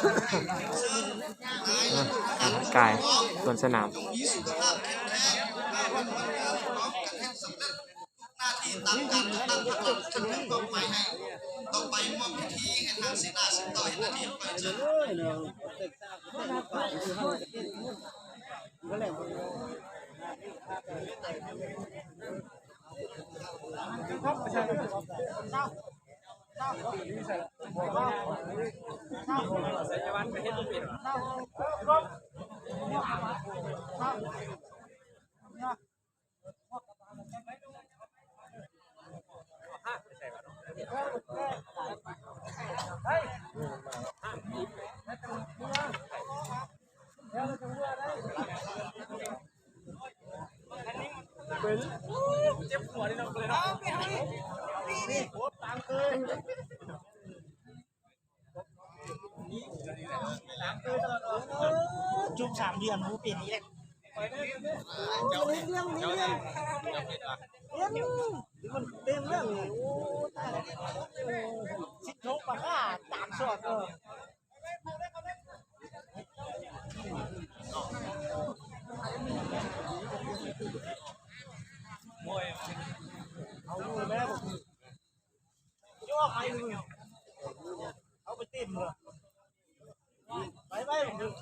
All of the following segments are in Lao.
ອາ ກາຍສວນສະໜາມ. ຈຸບສາມເດືອນບໍ່ເປັນອີກແລ້ວ. ເລື່ອງ ເລື່ອງ ເລື່ອງ ເຫັນມັນເຕັມແລ້ວນີ້. ໂອ້ ຕາຍແລ້ວ ສິບຫົກປາກາ ຕາມຊອດ ເອີ ເອົາຢູ່ແລ້ວ. ເອົາໄປເຕັມເລີຍ ໄປໄປ ເຕັມເລີຍ ເ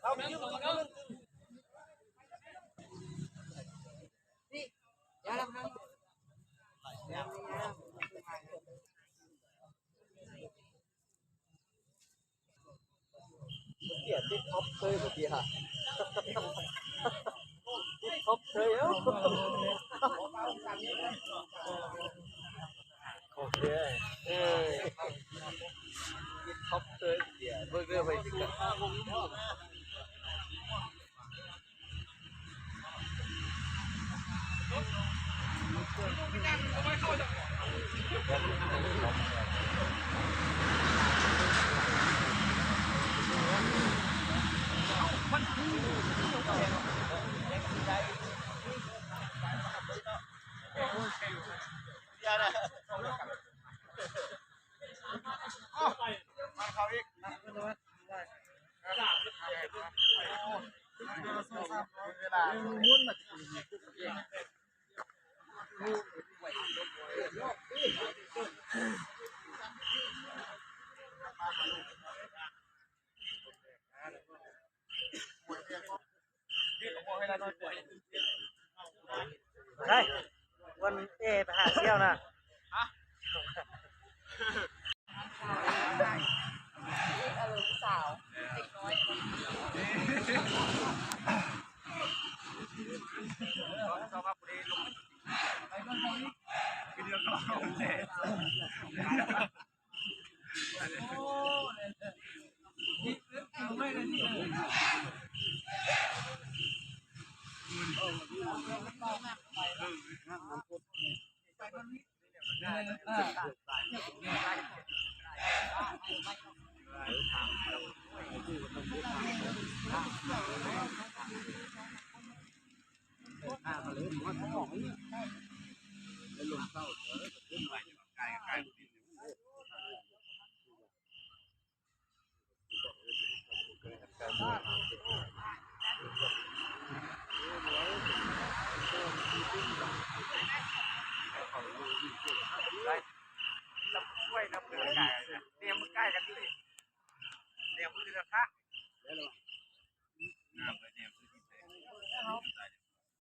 ຂົ້າໄປຢູ່. ເສຍຕິດທັອບເຊີຍ ເມື່ອກີ້ຫະ ຕິດທັອບເຊີຍ. ເອົ້າ ໂອເຄ ເອີ ຕິດທັອບເຊີຍ ເບິ່ງເດີ ໄປຕິດກັນ. ໄດ້ ວັນເອໄປຫາສ່ຽວນະ. ຮະ? ເອີ ຜູ້ສາວ ເດັກນ້ອຍ.